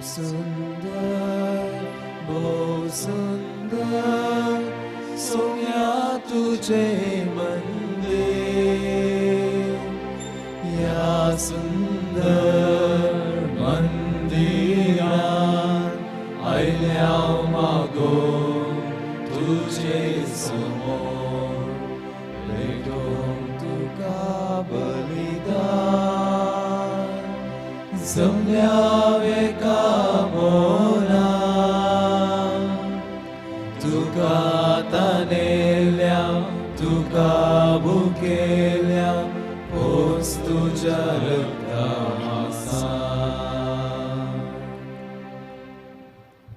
सुंदर भोव सुंदर सोम्या तुझे मंदिर या सुंदर मंदिरान आयल्या मागो तुझे समोर भेटोवंक तुका बलिदान जमल्या एका मोनान तुका तानेल्या तुका भुकेल्या पोस तुज्या रक्ता आसा.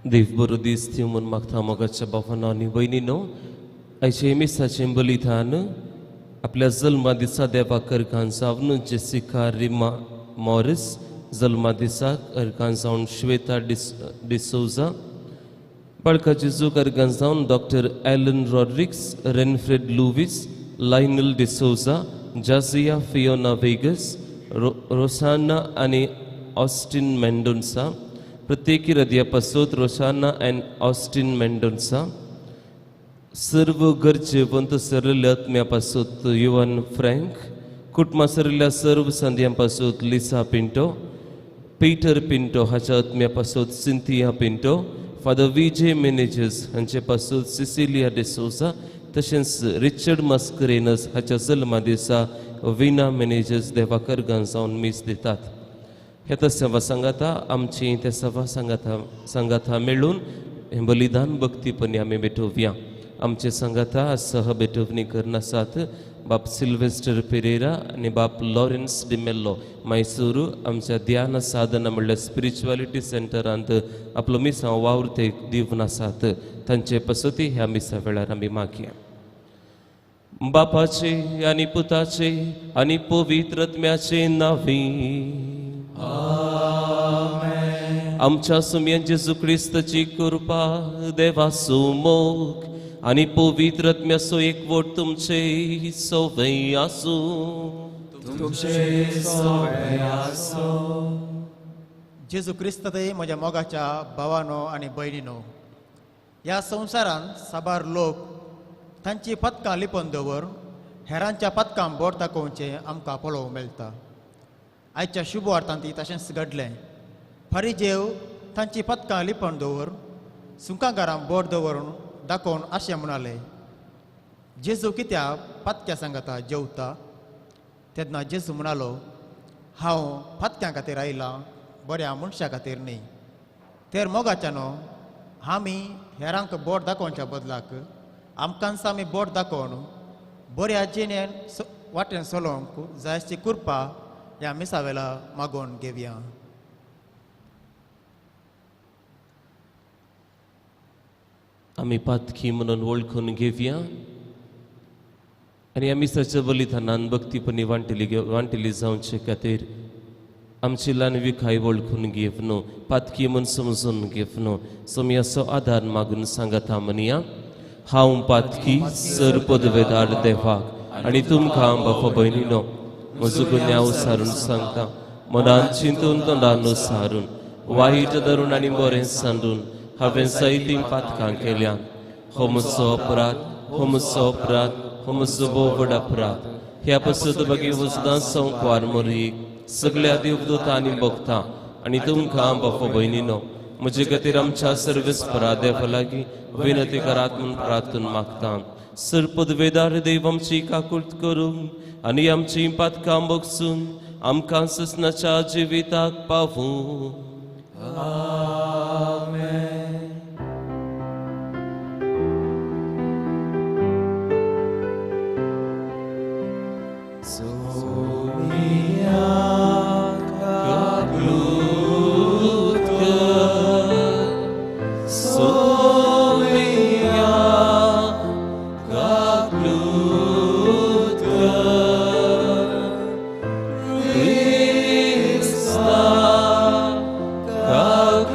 देव बरो दीस दिवं म्हूण मागता मोगाच्या भावानो आनी भयणीनो. आयचे मिसाचें बलिदान आपल्या जल्मा दिसा देवाक अर्गान जावन जेसिका रिमा मॉरिस, जल्मा दिसाक अर्गान जावन श्वेता डिसोजा, बाळका जेजूक अर्गान जावन doctor Alan Rodrigues, Renfred Lewis, Lionel D'Souza, Jazia Fiona Vegas, Rosana आनी ऑस्टीन मेंडोन्सा. प्रत्येकी हृदया पासत रोसाना आनी ऑस्टीन मेंडोन्सा. सर्व गरजेवंत सरलेल्या आत्म्या पासत युवन फ्रँक, कुटुंबा सरलेल्या सर्व संद्यां पासत लिसा पिंटो, पीटर पिंटो हाच्या आत्म्या पासत Cynthia Pinto, father V J Menezes हांचे पासत सिसिलिया डिसोजा, तशेंच रिचर्ड मस्करेनस हाच्या जल्मा दिसा विना मेनेजर्स देवाक अर्गान जावन मीस दितात. हे त्या सेवा सांगाता आमची त्या सेवा सांगाता सांगाता मेळून हें बलिदान भक्तीपणी आमी भेटोवया. आमचे सांगाता सह भेटोवणी करनासात बाप सिल्वेस्टर पेरेरा आनी बाप लॉरेन्स डिमेल्लो मैसूर आमच्या ध्यान साधना म्हणल्यार स्पिरिच्युअलिटी सेंटरांत आपलो मिसांव वावर ते दिवन आसात. तांचे पसती ह्या मिसा वेळार आमी मागया. बापाचे आनी पुताचे आनी पवित्र आत्म्याचे नांवी आमेन. आमच्या सुम्यान जेजू क्रिस्ताची कृपा, देवाचो मोग आनी पवित्र आत्म्याचो एकवट तुमचे सवय आसूं. तुमचे सवय आसूं. जेजू क्रिस्त म्हज्या मोगाच्या भावानो आनी भयणीनो, ह्या संवसारांत साबार लोक तांची पदकां लिपोवन दवर हेरांच्या पदकां बोट दाखोवचें आमकां पळोवंक मेळटा. आयच्या शुभ वार्तांत तशेंच घडलें. फारीजेव तांची पदकां लिपोवन दवर सुंकांगारां बोट दवरून दाखोवन अशें म्हणाले, जेजू कित्याक पातक्या सांगता जेवता? तेन्ना जेजू म्हणालो, हांव पातक्यां खातीर आयलां, बऱ्या मनशा खातीर न्ही. तर मोगाच्यानो आमी हेरांक बोट दाखोवच्या बदलाक आमकांच आमी बोट दाखोवन बऱ्या जिणेन वाटेन चलोवंक जायची कृपा ह्या मिसावेला मागोवन घेवया. आमी पातकी म्हणून वळखून घेवया आनी आमी मिसाच्या बलिदानान भक्तीपणी वांटेली जावचे खातीर आमची ल्हान विखाय वळखून घेवन पातकी म्हूण समजून घेवन सोम्याचो आदार मागून सांगता म्हणया. हांव पातकी सर पदवेदार देवाक आनी तुमकां बापा भयणीनो म्हजो गुन्यांव सारून सांगता. मनान चिंतून तोंडान सारून वायट धरून आनी बरें सांडून हांवें जायतीं पातकां केल्यात. हो म्हजो अपराध, हो म्हजो अपराध, हो म्हजो भोव व्हड अपराध. ह्या पासत बागी वजदां संकवार मोरयेक सगळ्या देवदूतांनी भोगता आनी तुमकां बापा भयणीनो म्हजे खातीर आमच्या सर्वेस्परा देवा लागीं विनंती करात म्हूण प्रार्थना मागता. सर पदवेदार देव आमची काकूट करूं आनी आमची पातकां भोगसून आमकां ससनाच्या जिविताक पावूं. आमेन. सोनिया काकूट कर, सोनिया काकूट कर, क्रिस्ता काकूट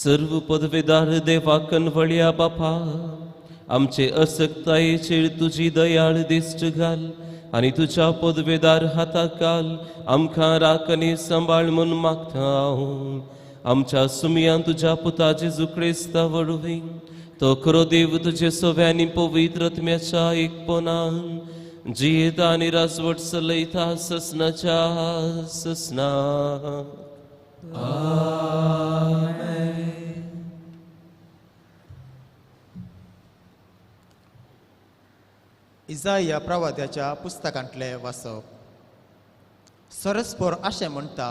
सर्व पदवेदार देवा कनवळया बापा, आमचे असक्तायेचेर तुजी दयाळ दिश्ट घाल आनी तुज्या पदवेदार हाताक घाल आमकां राख आनी सांबाळ म्हूण मागता हांव. आमच्या सुमयान तुज्या पुता जेजू क्रिस्ता वरवीं तो खरो देव तुजे सव्यांनी पवित्र आत्म्याच्या एकपणान जियेता आनी राजवट चलयता ससनाच्या ससना. इजाया प्रवाद्याच्या पुस्तकांतलें वाचप. सरस्पर अशें म्हणटा,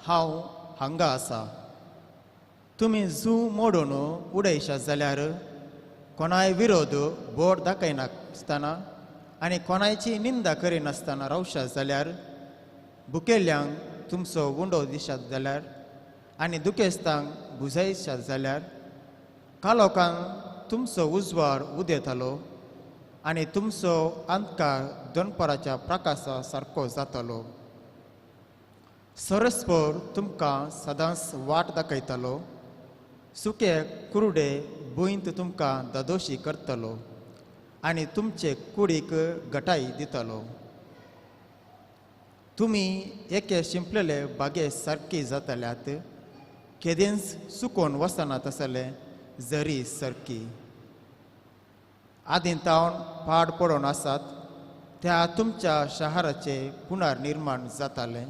हांव हांगा आसा. तुमी जू मोडून उडयशात जाल्यार कोणाय विरोध बोट दाखयनासतना आनी कोणायची निंदा करिनासतना रावशात जाल्यार, भुकेल्ल्यांक तुमचो उंडो दिशात जाल्यार आनी दुखेस्तांक बुजयशात जाल्यार, कालोकांक तुमचो उजवाड उदेतालो आनी तुमचो अंधकार दनपाराच्या प्रकाशा सारको जातालो. सरस्पर तुमकां सदांच वाट दाखयतालो, सुके कुरडे भुंयंत तुमकां दादोशी करतलो आनी तुमचे कुडीक घटाय दितालो. तुमी एके शिंपलेले बागे सारकी जाताल्यात, केदेंच सुकोन वचना तसले जरी सारकी. आदीं तावन पाड पडोन आसात त्या तुमच्या शहराचे पुनर्निर्माण जातालें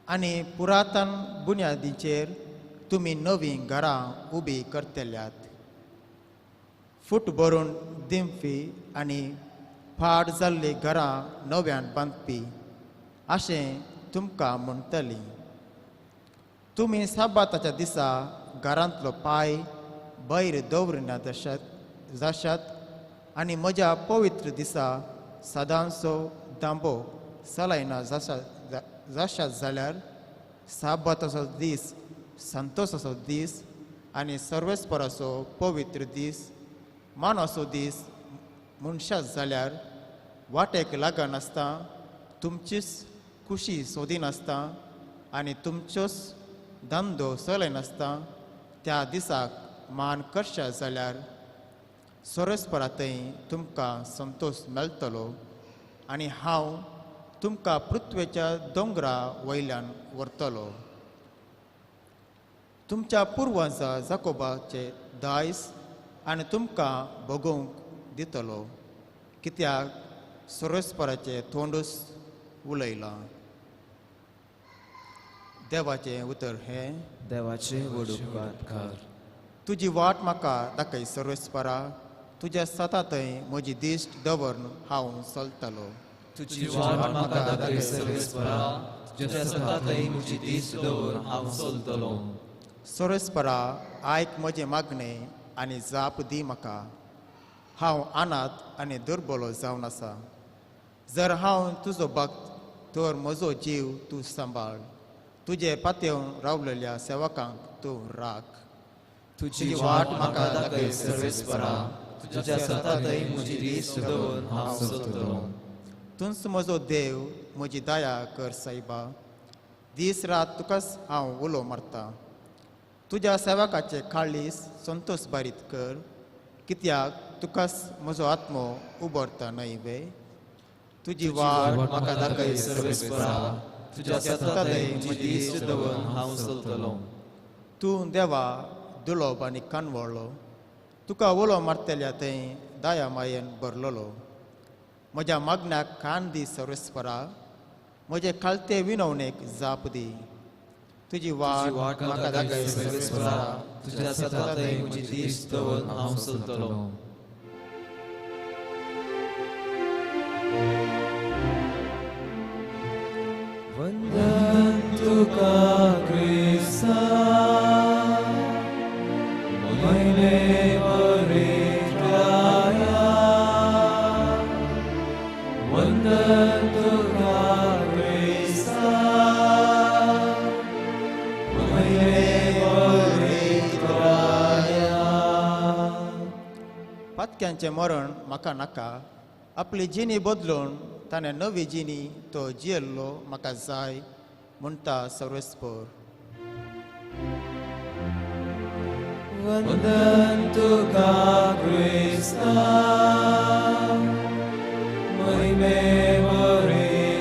आनी पुरातन बुन्यादीचेर तुमी नवीं घरां उबी करतल्यात. फूट भरून दिमपी आनी फाड जाल्लीं घरां नव्यान बांदपी अशें तुमकां म्हणटली. तुमी साबाताच्या दिसा घरांतलो पांय भायर दवरिना जाशात आनी म्हज्या पवित्र दिसा सदांचो दांबो चलयना जाशात जाल्यार साबाताचो दीस संतोसाचो दीस आनी सर्वेस्पराचो पवित्र दीस मानाचो दीस मनशात जाल्यार वाटेक लागनासतना तुमचीच खुशी सोदिनासतना आनी तुमच्योच धंदो चलयनासतना त्या दिसाक मान करशात जाल्यार सर्वेस्परा थंय तुमकां संतोश मेळटलो आनी हांव तुमकां पृथ्वेच्या दोंगरा वयल्यान व्हरतलो. तुमच्या पुर्वांचा जाकोबाचे दायज आनी तुमकां भोगोवंक दितलो, कित्याक सर्वेस्पराचें तोंडूच उलयलां. देवाचें उतर हें. देवाचें व्हड उपकार. तुजी वाट म्हाका दाखय सर्वेस्परा, तुज्या सता थंय म्हजी दिश्ट दवरून हांव चलतलो. तुजी वाट म्हाका दाखय सर्वेस्परा, तुज्या सता थंय म्हजी दिश्ट दवरून हांव चलतलो. सर्वेस्परा, आयक म्हजें मागणें आनी जाप दी म्हाका. हांव अनाथ आनी दुर्बलो जावन आसा. जर हांव तुजो भक्त तर म्हजो जीव तूं सांबाळ. तुजे पातेवन रावलेल्या सेवकांक तूं राख. तुजी वाट म्हाका दाखय सर्वेस्परा, तुज्या सता थंय म्हजी दिश्ट दवरून हांव चलतलो. तूंच म्हजो देव, म्हजी दया कर सायबा. दीस रात तुकाच हांव उलो मारता. तुज्या सेवकाचे काळीज संतोश बारीत कर, कित्याक तुकाच म्हजो आत्मो उबरता न्हय वे. तुजी वाट म्हाका दाखय सर्वेस्परा, तुज्या सता थंय म्हजी दिश्ट दवरून हांव चलतलो. तूं देवा दुलोब आनी कानवळ्ळो, तुका उलो मारतल्या थंय दया मायेन भरलेलो. म्हज्या मागण्याक कान दी सर्वेस्परा, म्हजे खालते विनवणेक जाप दी. तुजी वाट म्हाका दाखय सर्वेस्परा, तुज्या सता थंय म्हजी दिश्ट दवरून हांव चलतलो. वंदन तुका क्रिस्ता, मोयले बरेत्राया. वंदन तुका क्रिस्ता, मोयले बरेत्राया. पातक्यांचें मरण म्हाका नाका, आपली जिणी बदलून ताणें नवी जिणी तो जियेल्लो म्हाका जाय म्हणटा सर्वेस्पर. वंदन तुका क्रिस्ता महिमे वरित्राया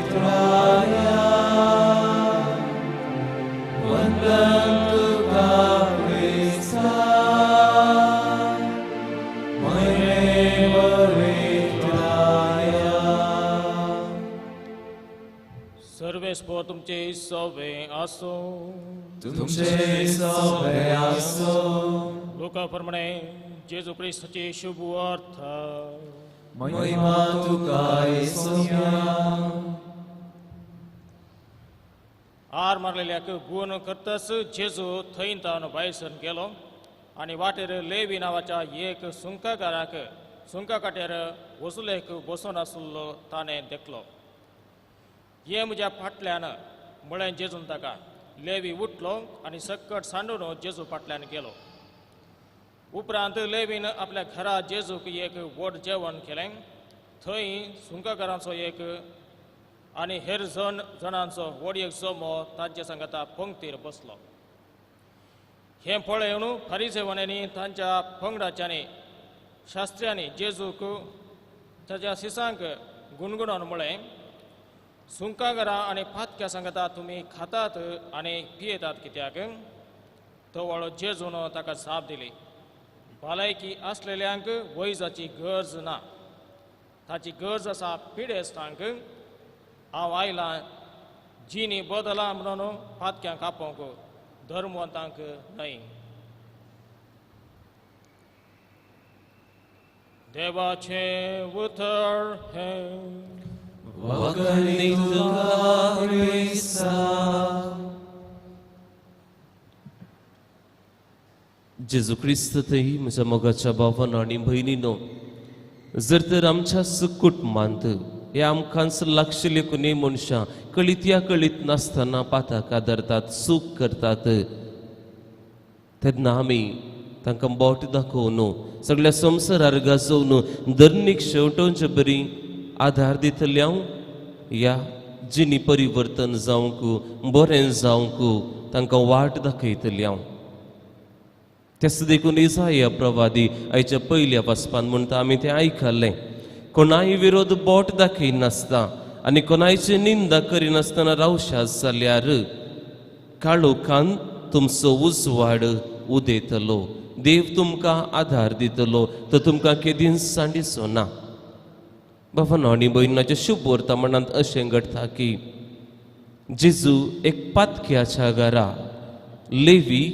वंदन तुका क्रिस्ता महिमे वरित्राया. सर्वेस्पो तुमचे सवे आसो. तुमचे सवे आसो. लोका प्रमाणे जेजू क्रिस्ताची शुभ वार्ता. महिमा तुका येसुया. आर मारलेल्याक गुण करतच जेजू थंय तावन भायर सरून गेलो आनी वाटेर लेवी नांवाच्या एक सुंकाकाराक सुंका काट्यार वसुलेक बसून आसलो ताणें देखलो. ये म्हज्या फाटल्यान म्हळें जेजून ताका. लेवी उठलो आनी सक्कट सांडून जेजू फाटल्यान गेलो. उपरांत लेवीन आपल्या घरा जेजूक एक व्हड जेवण केलें. थंय सुंकाकारांचो एक आनी हेर जणांचो व्हड एक जमो तांचे सांगाता पंक्तीर बसलो. हें पळोवन फारिजेवांनी तांच्या पंगडाच्यांनी शास्त्र्यांनी जेजूक ताच्या शिसांक गुणगुणोन म्हळें, सुंकाघरां आनी पातक्या सांगाता तुमी खातात आनी पियेतात कित्याक? तवळ जेजून ताका जाप दिली, भलायकी आसलेल्यांक वैजाची गरज ना, ताची गरज आसा पिडेस्तांक. हांव आयलां जिणी बदला म्हणून पातक्यांक आपोवंक, धर्मवंतांक न्हय. देवाचें उतर हें. वखणी तुका क्रिस्ता. जेजू क्रिस्त थंय म्हज्या मोगाच्या भावान आनी भयणीनो, जर तर आमच्या कुटुंबांत ह्या आमकांच लागशिल्ले कोणी मनशां कळीत या कळीत नासतना पाताक धरतात, चूक करतात, तेन्ना आमी तांकां बोट दाखोवन सगळ्या संवसारार गाजोवन धर्मीक शेवटोवचे बरी आधार दितले हांव ह्या जिणी परिवर्तन जावंक बरें जावंक तांकां वाट दाखयतले हांव. तेच देखून इसाया प्रवादी आयच्या पयल्या वाचपान म्हणटा आमी तें आयकल्लें, कोणाय विरोध बोट दाखयनासता आनी कोणायची निंदा करिनासतना रावशात जाल्यार काळोखान तुमचो उजवाड उदेतलो, देव तुमकां आधार दितलो, तो तुमकां केदींच सांडिचो ना. बाबानो आनी भयणाचें शुभ वर्तमानांत अशें घडटा की जेजू एक पातक्याच्या घरा लेवी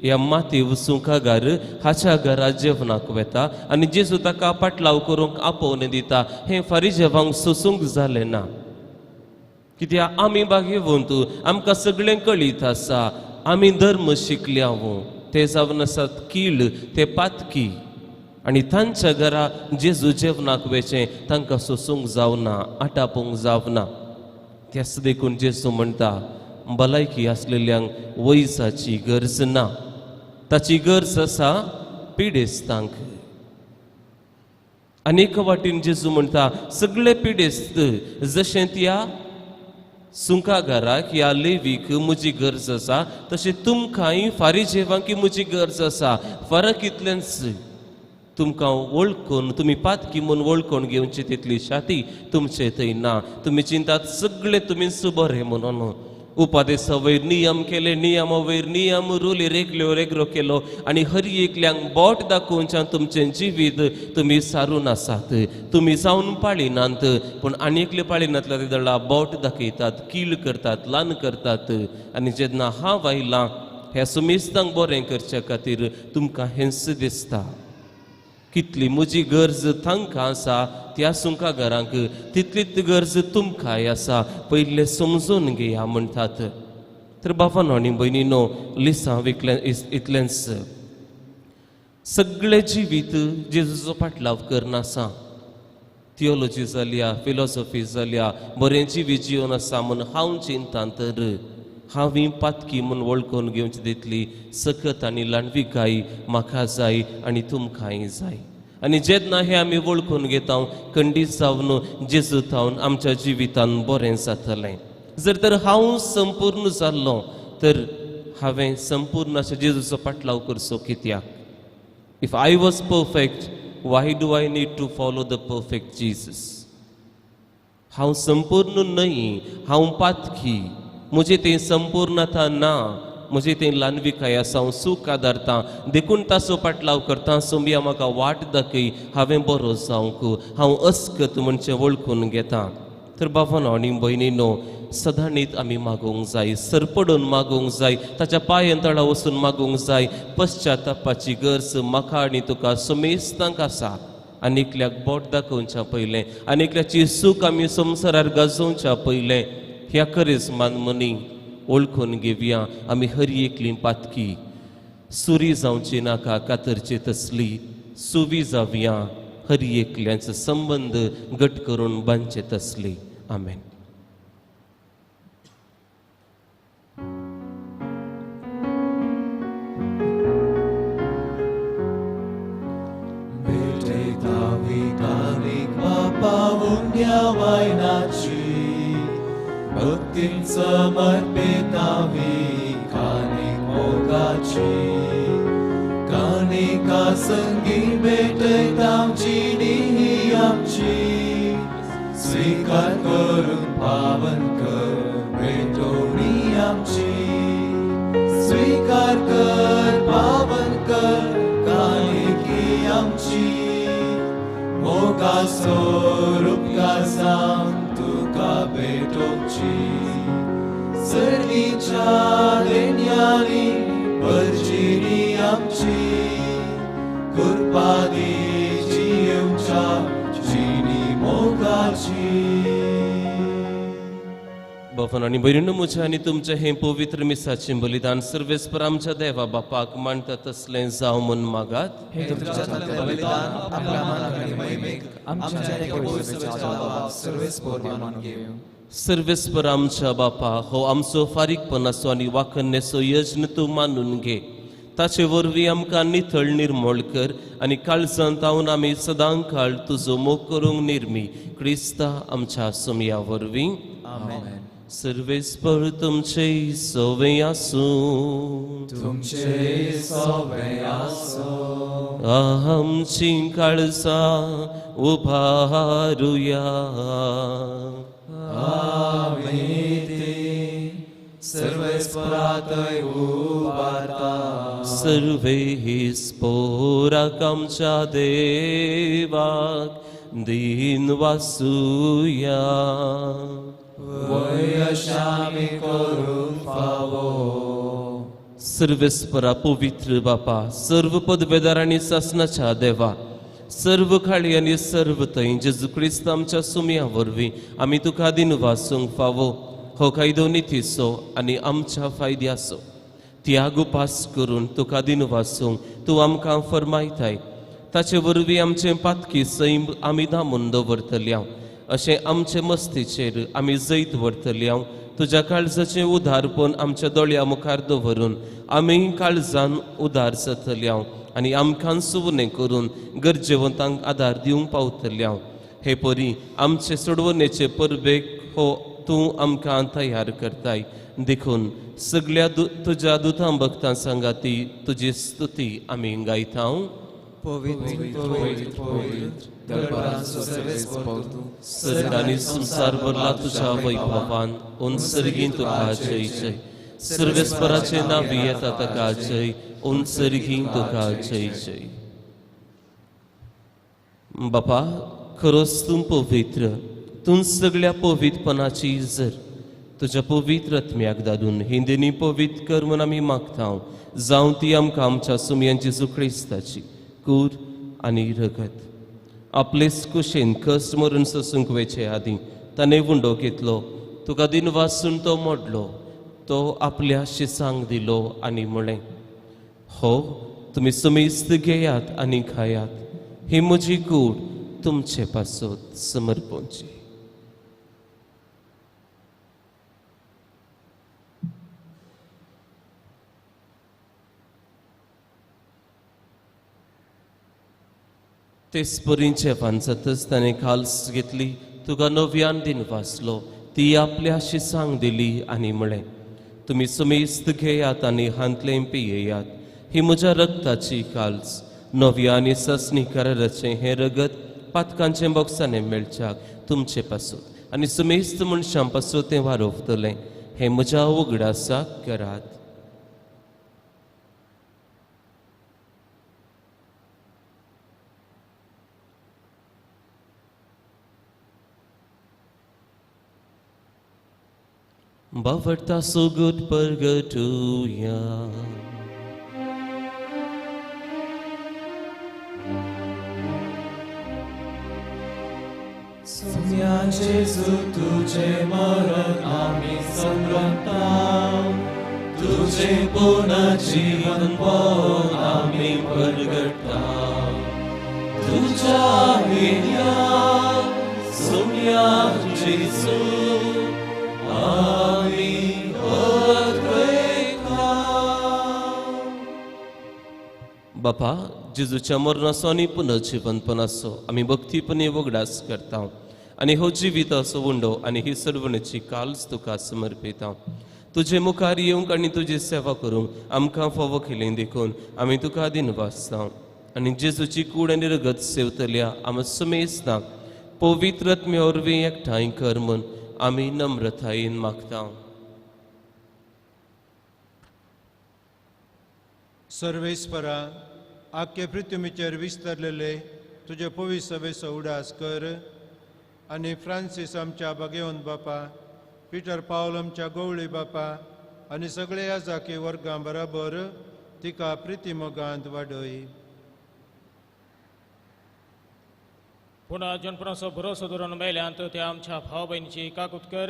ह्या माती सुंकागार हाच्या घरा जेवणाक वेता आनी जेजू ताका पाटलाव करूंक आपोवणें दिता. हें फारिजेवांक सोसूंक जालें ना, कित्याक आमी बागेवंत, आमकां सगळें कळीत आसा, आमी धर्म शिकल्या, ते जावन आसात कीळ, ते पातकी, आनी तांच्या घरा जेजू जेवणाक वेचें तांकां सोसूंक जावना, आटापूंक जावना. त्याच देखून जेजू म्हणटा, भलायकी आसलेल्यांक वैजाची गरज ना, ताची गरज आसा पिडेस्तांक. आनी एका वाटेन जेजू म्हणटा सगळे पिडेस्त जशें त्या सुंकागाराक ह्या लेवीक म्हजी गरज आसा तशें तुमकांय फारिजेवांक म्हजी गरज आसा. फरक इतलेंच, तुमकां वळखून तुमी पातकी म्हूण वळखून घेवची तितली शाती तुमचे थंय ना. तुमी चिंतात सगळे तुमीच बरें म्हणून, उपादेसा वयर नियम केले, नियमा वयर नियम, रुली रेगल्यो रेगरो केलो आनी हर एकल्यांक बोट दाखोवच्यान तुमचें जिवीत तुमी सारून आसात. तुमी जावन पाळिनात, पूण आनी एकले पाळिनातल्या ते दळा बोट दाखयतात, कीळ करतात, ल्हान करतात. आनी जेन्ना हांव आयलां ह्या सुमेस्तांक बरें करचे खातीर तुमकां हेंच दिसता. कितली म्हजी गरज तांकां आसा त्या सुंकाघरांक तितलीच गरज तुमकांय आसा, पयलें समजून घेया म्हणटात. तर बाबानो आनी भयणीनो, लिसांव इतलेंच, सगळें जिवीत जेजूचो पाटलाव करनासा. थियोलॉजी जाल्या, फिलॉसॉफी जाल्या, बरें जिवीत जिवन आसा म्हूण हांव चिंता तर हांवें पातकी म्हूण वळखून घेवची तितली सकत आनी ल्हानविकाय म्हाका जाय आनी तुमकांय जाय. आनी जेन्ना हें आमी वळखून घेता खंडीत जावन जेजू थावन आमच्या जिवितान बरें जातलें. जर तर हांव संपूर्ण जाल्लो तर हांवें संपूर्ण अशें जेजूचो पाटलाव करचो कित्याक? If I was perfect, why do I need to follow the perfect Jesus? हांव संपूर्ण न्हय, हांव पातकी, म्हजें तें संपूर्णता ना, म्हजें तें ल्हानविकाय आसा, हांव सूख आदारतां, देखून ताचो पाटलाव करता. सोंबिया म्हाका वाट दाखय, हांवें बरो जावंक, हांव अस्कत म्हणचें वळखून घेता. तर बाबानो आनी भयणीनो, सदांनीत आमी मागूंक जाय, सरपडून मागूंक जाय, ताच्या पांयां तळा वचून मागूंक जाय. पश्चातापाची गरज म्हाका आनी तुका समेस्तांक आसा. आनी एकल्याक बोट दाखोवच्या पयलें, आनी एकल्याची सूख आमी संवसारार गाजोवच्या पयलें, ह्या करिज्मान मनी वळखून घेवया. आमी हर एकली पातकी, सुरी जावची नाका कातरची तसली, सुवी जावया, हर एकल्याचो संबंद घट करून बांदचे तसली. आमेन. भक्तीन समर्पितावी कानिक मोगाची, कानिका संगी भेटयता जिणी ही आमची, स्वीकार करून पावन कर भेटवणी आमची, स्वीकार कर पावन कर कानिकी आमची, मोगाचो उपकार सांग तुका भेटोवची, सर्गीच्या देण्यांनी भरजिणी आमची, कृपा दी जियेवच्या जिणी मोगाची. बापान आनी भयणीनो, म्हजें आनी तुमचें हें पवित्र मिसाचें बलिदान सर्वेस्पर आमच्या देवा बापाक मांडटा तसलें जावं म्हूण मागात. सर्वेस्पर आमच्या बापा, हो आमचो फारीकपणाचो आनी वाखणेचो यज्ञ तूं मानून घे, ताचे वरवीं आमकां नितळ निर्मोळ कर आनी काळजांत हांव आमी सदां काळ तुजो मोग करूंक निर्मी, क्रिस्ता आमच्या सोमया वरवीं. सर्वेस्पर तुमचे सोवे आसूं, तुमचे सोवे आसूं. आमची काळजां उबारुया, आमी ती सर्वेस्परातय उबारता. सर्वेस्पोराक आमच्या देवाक दीन वासुया, वयशामी करूंक फावो. सर्वेस्परा पवित्र बापा, सर्व पदवेदार आनी सासनाच्या देवा, सर्व खाळी आनी सर्व थंय जेजू क्रिस्त आमच्या सुमया वरवीं आमी तुका दीन वासूंक फावो. हो कायदो नितीचो आनी आमच्या फायद्याचो त्याग उपास करून तुका दीन वासूंक तूं आमकां फरमायताय. ताचे वरवीं आमचें पातकी सैम आमी दामून दवरतल्या, अशें आमचे मस्तीचेर आमी जैत व्हरतल्या. तुज्या काळजाचें उदारपण आमच्या दोळ्या मुखार दवरून आमी काळजान उदार जातल्या आनी आमकां सुवणें करून गरजेवंतांक आदार दिवंक पावतल्या. हे परी आमचे सोडवणेचे परबेक हो तूं आमकां तयार करताय. देखून सगळ्या तुज्या दुतां भक्तां सांगाती तुजी स्तुती आमी गायता. सर्ग आनी संवसार भरला तुज्या वैभवान, उंचर्गीं तुका जय जय. सर्वेस्पराचें नांव येता ताका जय, उंचर्गीं तुका जय जय. बापा, खरोच तूं पवित्र, तूं सगळ्या पवित्रपणाची जर तुज्या पवित्र आत्म्याक धाडून हिंदींनी पवित्र कर म्हूण आमी मागता. जावं ती आमकां आमच्या सुमयांची जेजू क्रिस्ताची कूर आनी रगत. आपलेच कुशेन कश्ट मरून सोसूंक वयचे आदीं ताणें उंडो घेतलो, तुका दिन वासून तो मोडलो, तो आपल्या शिसांक दिलो आनी म्हळें, हो तुमी समेस्त घेयात आनी खायात, ही म्हजी कूड तुमचे पासत समर्पणची. तेच परी जेवण जातच ताणें खाल्स घेतली, तुका नव्यान दिन वाचलो, ती आपल्या शिसांक दिली आनी म्हळें, तुमी समेस्त घेयात आनी हांतलें पियेयात, ही म्हज्या रक्ताची काल्स, नव्या आनी ससनी कराराचें हें रगत पातकांचें बोगसाणें मेळच्याक तुमचे पासून आनी सुमेस्त मनशां पासून तें वारोवतलें. हें म्हज्या उगडासाक करात. बावडता सुगूट परगटुया. सुम्या जेजू तुझे मरण आमी संभ्रमता, तुझे पुनर्जीवन पळोवन आमी परगटता. तुझ्या हिन्यान सुम्या जेजू आमी अद्वैता. बापा, जेजूच्या मरणाचो आनी पुनर्जीवनपणाचो आमी भक्तीपणी उगडास करता आनी हो जिविताचो उंडो आनी ही सर्वणेची काल्स तुका समर्पिता. तुजे मुखार येवंक आनी तुजी सेवा करूंक आमकां फावो केली देखून आमी तुका दिनवासता. आनी जेजूची कूड आनी रगत सेवतल्या आमी सुमेस्ता पवित्र आत्म्या वरवीं एकठांय कर म्हूण आमी नम्रतायेन मागता. सर्वेस्परा, आख्खे पृथ्वीचेर विस्तारलेले तुजे पवित्र सभेचो उडास कर आनी फ्रांसीस आमच्या भाग्यवंत बापा, पिटर पावल आमच्या गवळी बापा आनी सगळे याजाकी वर्गां बराबर तिका प्रिती मोगांत वाडय. पुनः जनपणाचो भरोसो धरून मेल्यांत त्या आमच्या भाव भयणीची काकूत कर.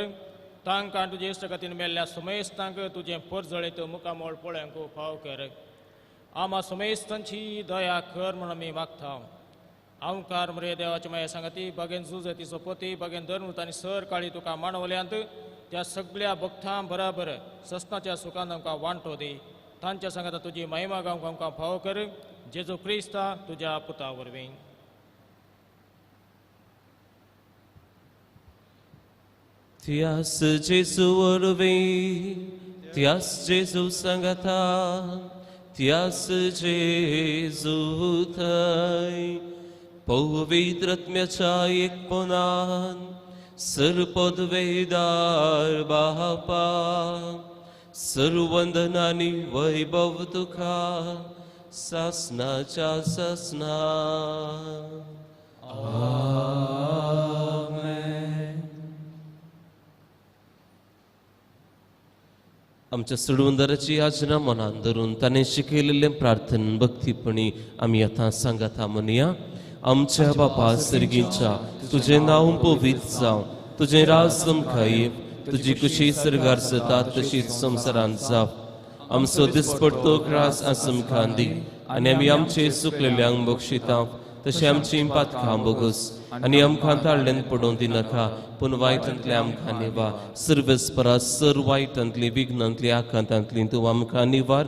तांकां तुजे इश्टगतीन मेल्ल्या सुमेस्तांक तुजें परजळीत मुखामोळ पळोवंक फाव कर. आमा सुमेस्तांची दया कर म्हूण आमी मागता. आमकार मरे देवाच्या माया सांगती बागेन जुजतीचो पती बागेन धर्मूत आनी सर काळी तुका मांडवल्यांत त्या सगळ्या भक्तां बराबर सस्नाच्या सुखान आमकां वांटो दी. तांच्या सांगाता तुजी महिमा गावंक आमकां फाव कर. जेजू क्रिस्ता तुज्या पुता वरवीं. त्यास जेजू वरवीं, त्यास जेजू सांगाता, त्यास जेजू थंय पवित्र आत्म्याच्या एकपणान सर्वपदवेदार बापा, सर्वंदन आनी वैभव तुका सासनाच्या सासना. आमेन. आमच्या सोडवणदाराची याचना मनान धरून ताणें शिकयलेलें प्रार्थन भक्तीपणी आमी आतां सांगाता म्हणया. आमच्या बापा सर्गीच्या, तुजें नांव पवित्र जावं, तुजें राज आमकां येवं, तुजी कुशी सर्गार जाता तशीच संवसारांत जावं. आमचो दिसपडतो ग्रास आज आमकां दी आनी आमी आमचे चुकलेल्यांक बक्षिता तशें आमची पातकां बोगस आनी आमकां ताळ्ळेन पडोवंक दिनाका, पूण वायटांतलें आमकां निवार. सर्वेस्परा सर वायटांतली विघ्नांतली आकांतांतली तूं आमकां निवार.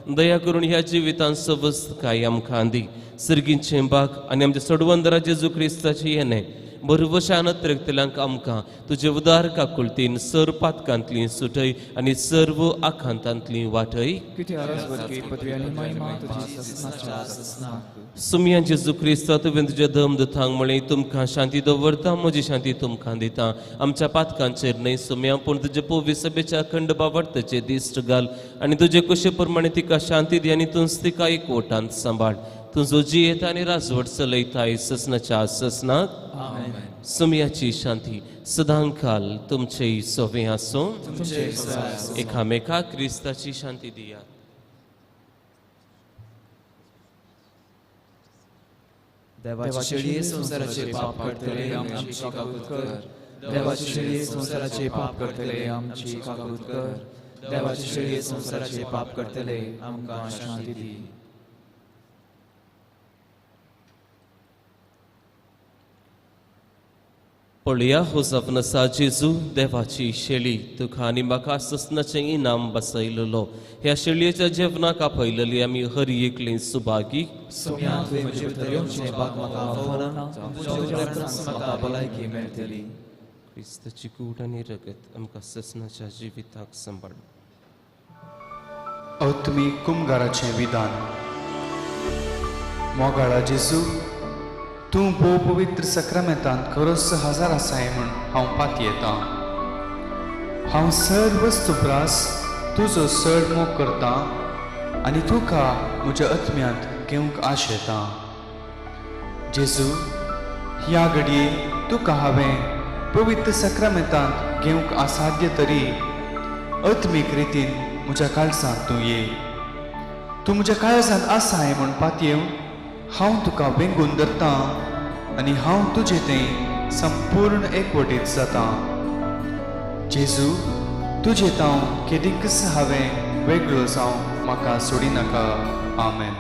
दया करून ह्या जिवितांत सवस्तकाय आमकां दी. सर्गीचें बाग आनी आमच्या सोडवंदरा जेजू क्रिस्ताचें येणें बरवशान अतिरिक्तल्यांक आमकां तुजे उदार काकुळतीन सर पातकांतली सुटय आनी सर्व आकांतांतली वाटय. सुमया जेजू क्रिस्ता, तुवें तुज्या दम दुतांक म्हळें, तुमकां शांती दवरता, म्हजी शांती तुमकां दिता. आमच्या पातकांचेर न्हय सुमया, पूण तुजे पवित्र सभेच्या अखंड बावडताचेर दिश्ट घाल आनी तुजे कुशे प्रमाणे तिका शांती दी आनी तूंच तिका एकवटांत सांबाळ. तुजो जियेता आनी राजवट चलयताय ससनाच्या ससनाक. सुमयाची शांती सदांकाल तुमचे सोवे आसूं. एकामेका क्रिस्ताची शांती दियात. देवाचे शेळये संवसाराचे पाप करतले आमची काकूत कर. देवाचे शेळये संवसाराचे पाप करतले आमची काकूत कर. देवाचे शेळये संवसाराचे पाप करतले आमकां शांती दी. पळया हो जावन जेजू देवाची शेळी, तुका आनी म्हाका ससनाचें इनाम बसयलेलो. ह्या शेळयेच्या जेवणाक आपयलेली आमी हर एकली सुभागी. क्रिस्ताची कूड आनी रगत आमकां ससनाच्या जिविताक सांबाळ. आत्मीक कुमगाराचें विधान. मोगाळा जेजू, तूं भोव पवित्र सक्रामेंतांत खरोच हजार आसाय म्हूण हांव पातयेतां. हांव सर्व वस्तुप्रास तुजो चड मोग करतां आनी तुका म्हज्या आत्म्यांत घेवंक आशेतां. जेजू, ह्या घडये तुका हांवें पवित्र सक्रामेंतांत घेवंक असाध्य तरी आत्मीक रितीन म्हज्या काळजांत तूं ये. तूं म्हज्या काळजांत आसाय म्हूण पातयेवन हांव तुका वेंगून धरतां आनी हांव तुजे थंय संपूर्ण एकवटीत जातां. जेजू, तुजे तांव केदीकच हांवें वेगळो जावं म्हाका सोडिनाका. आमेन.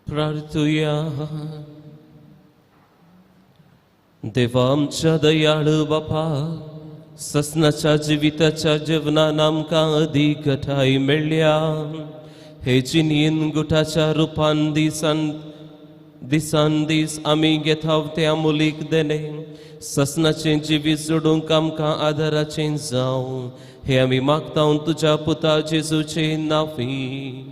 प्रार्थुया. देवा आमच्या दयाळू बापा, ससनाच्या जिविताच्या जेवणान आमकां अदीक घटाय मेळ्ळ्या. हे जिणेन गुटाच्या रुपान दिसान दिसान दीस आमी घेताव त्या मुलीक देणे ससनाचें जिवीत जोडूंक आमकां आदाराचें जावं हे आमी मागता तुज्या पुता जेजूचे नांवी.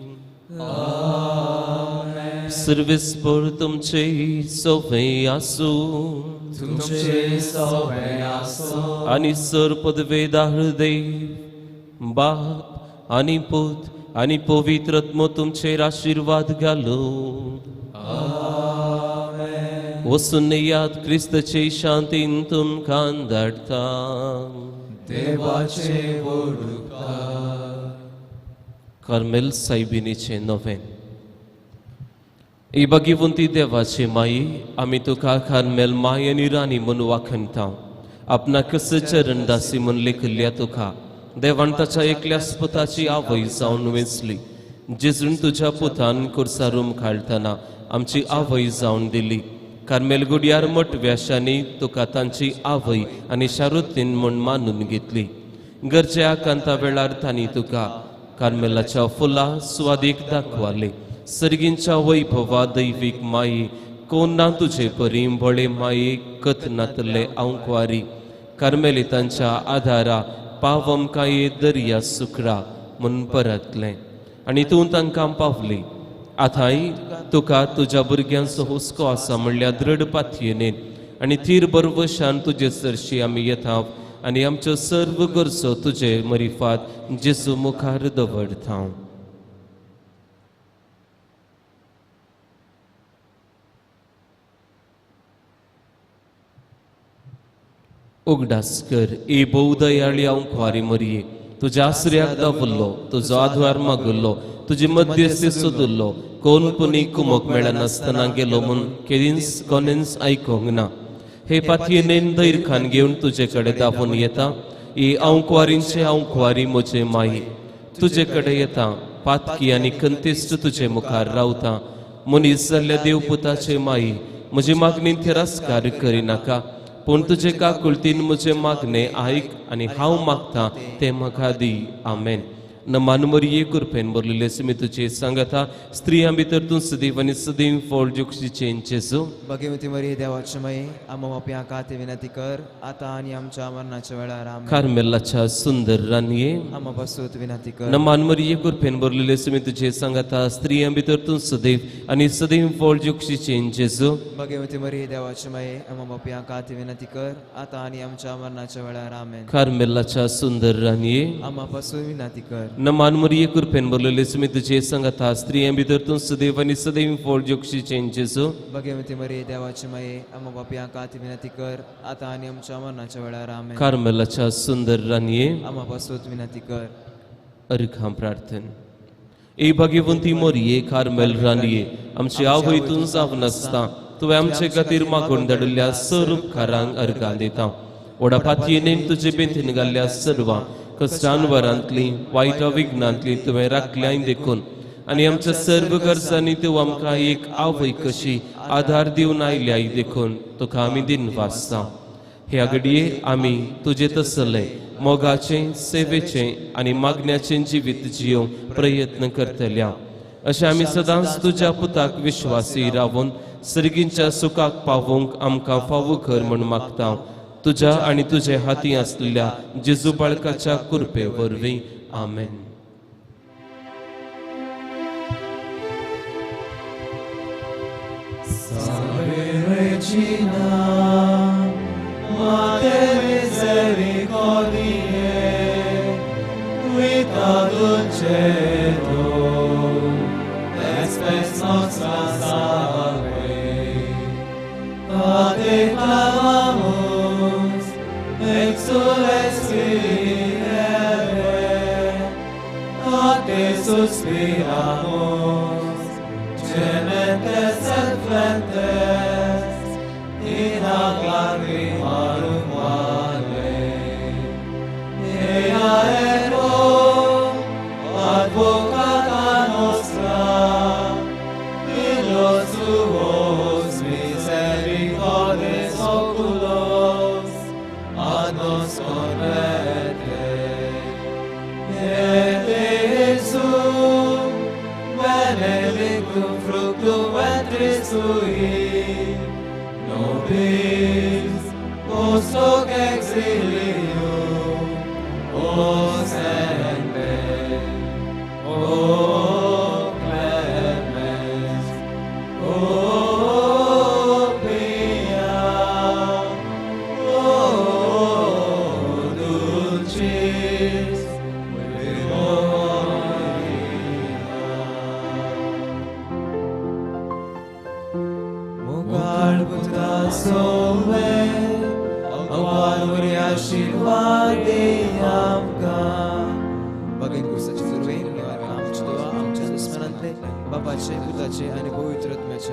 सर्वेस्पर तुमचे सोवे आसूं, तुमचे सोवे आसूं. आनी सर पदवेदार देव बाप आनी पूत आनी पवित्र आत्मो तुमचेर आशिर्वाद घालूं. वसून याद क्रिस्तचे शांतीन तुमकां धाडटा. देवाचे वडुपकार. कार्मेल सायबिणीचें नवें. इबागिवंती देवाचे माई, आमी तुका कार्मेल माय आनी राणी म्हूण वाखणता. आपणाक चरण दासी म्हूण लेखिल्ल्या तुका देवान ताच्या एकल्याच पुताची आवय जावन वेंचली. जेजून तुज्या पुतान कुर्सारूम काडटना आमची आवय जावन दिली. कार्मेल गुड्यार मोटव्याशांनी तुका तांची आवय आनी शारुतीन म्हूण मानून घेतली. गरजे आकांता वेळार तांणी तुका कार्मेलाच्या फुलां सुवादीक दाखवाले. सर्गींच्या वैभवा दैवीक माई, कोण ना तुजे परी भोळे माई कथ नातले आंकवारी. कार्मेलितांच्या आदारा पावम कांय दर्या सुकरा म्हूण परतलें आनी तूं तांकां पावली. आतांय तुका तुज्या भुरग्यांचो हुस्को आसा म्हणल्यार दृढ पातयेन आनी थीर बरवशान तुजे सरशी आमी येता आनी आमच्यो सर्व गरजो तुजे मरिफात जेजू मुखार दवरता. उगडास कर ए भोव दयाळी आंकवारी मरये, तुज्या आसऱ्याक दावल्लो, तुजो आधार मागुल्लो, तुजी मध्यस्थी सोदुल्लो, कोण पुनी कुमोक मेळनासतना गेलो म्हूण केदींच कोणेंच आयकूंक ना. हे पातयेन धैर्खान घेवन तुजे कडेन दावून येता. ही हांव कुवारींचे हांव कुवारी म्हजे माई तुजे कडेन येता. पातकी आनी कंतेश्ट तुजे मुखार रावता. मनीस जाल्ल्या देवपुताचे माई, म्हजी मागणी तिरस्कार करिनाका, पूण तुजे काकुळतीन म्हजें मागणें आयक आनी हांव मागता तें म्हाका दी. आमेन. नमान मरिये, कृपेन भरलेले मी तुझे सांगता, स्त्रियां भितर तूं सदैव आनी सदैव फळ जोक्षीचें जेजू. भगिनी मरिये, देवाचे माई, आम्हा पाप्यां खातीर विनंती कर, आता आनी आमच्या मरणाच्या वेळार. आमेन. कार्मेलाच्या सुंदर राणये, आम्हा पासून विनंती कर. नमान मरिये, कृपेन भरलेले मी तुझे सांगता, स्त्रियां भितर तूं सदैव आनी सदैव फळ जोक्षीचें जेजू. भगिनी मरिये, देवाचे माई, आम्हा पाप्यां खातीर विनंती कर, आता आनी आमच्या मरणाच्या वेळार. आमेन. कार्मेलाच्या सुंदर राणये, आम्हा पासून विनंती कर. नमान मरिये, कृपेन भरलेले मी तुझे सांगता, स्त्रियां भितर तूं सदैव आनी सदैव फळ जोक्षीचें जेजू. भगिनी मरिये, देवाचे माये, आम्हा पाप्यां खातीर विनंती कर, आता आनी आमच्या मरणाच्या वेळार. आमेन. कार्मेलाच्या सुंदर राणये, आम्हा पासून विनंती कर. अर्घां प्रार्थन. ए भाग्यवंती मरिये, कार्मेल राणये, आमची आवय तूं जावन आसता तुवें आमचे खातीर मागून धाडिल्ल्या सर्व उपकारांक अर्घां दिता. व्हडा पातयेन तुजे बेंतीन घाल्ल्या सर्वां कश्टांवरांतली वायट विघ्नांतली तुवें राखल्याय देखून आनी आमच्या सर्व गरजांनी तूं आमकां एक आवय कशी आधार दिवन आयल्याय देखून तुका आमी दिन वाचता. ह्या घडये आमी तुजे तसले मोगाचें, सेवेचें आनी मागण्याचें जिवीत जियोवंक प्रयत्न करतल्या. अशें आमी सदांच तुज्या पुताक विश्वासी रावून सर्गींच्या सुखाक पावोवंक आमकां फावो कर म्हूण मागता. तुज्या आनी तुजे हाती आसलेल्या जेजू बाळकाच्या कृपे वरवीं. आमेन. Salve Regina, Mater misericordiae, vita dulcedo, et spes nostra salve. A te clamamus, exules filii Evae, a te suspiramus, gementes et flentes, in hac lacrimarum vale. Ea ergo, advocata nostra, illos tuos misericordes oculos ad nos converte. Et Iesum benedictum fructum ventris tui, nobis post hoc exilium ostende. O clemens, o pia, o dulcis Virgo Maria. मुखार पुता सोवे, आव्हान वरी आशिर्वाद दी आमकां. बगेन कुसाचे सुरवेर आमच्या दुस्मनांतले बापाचे, पुताचे आनी पवित्र आत्म्याचे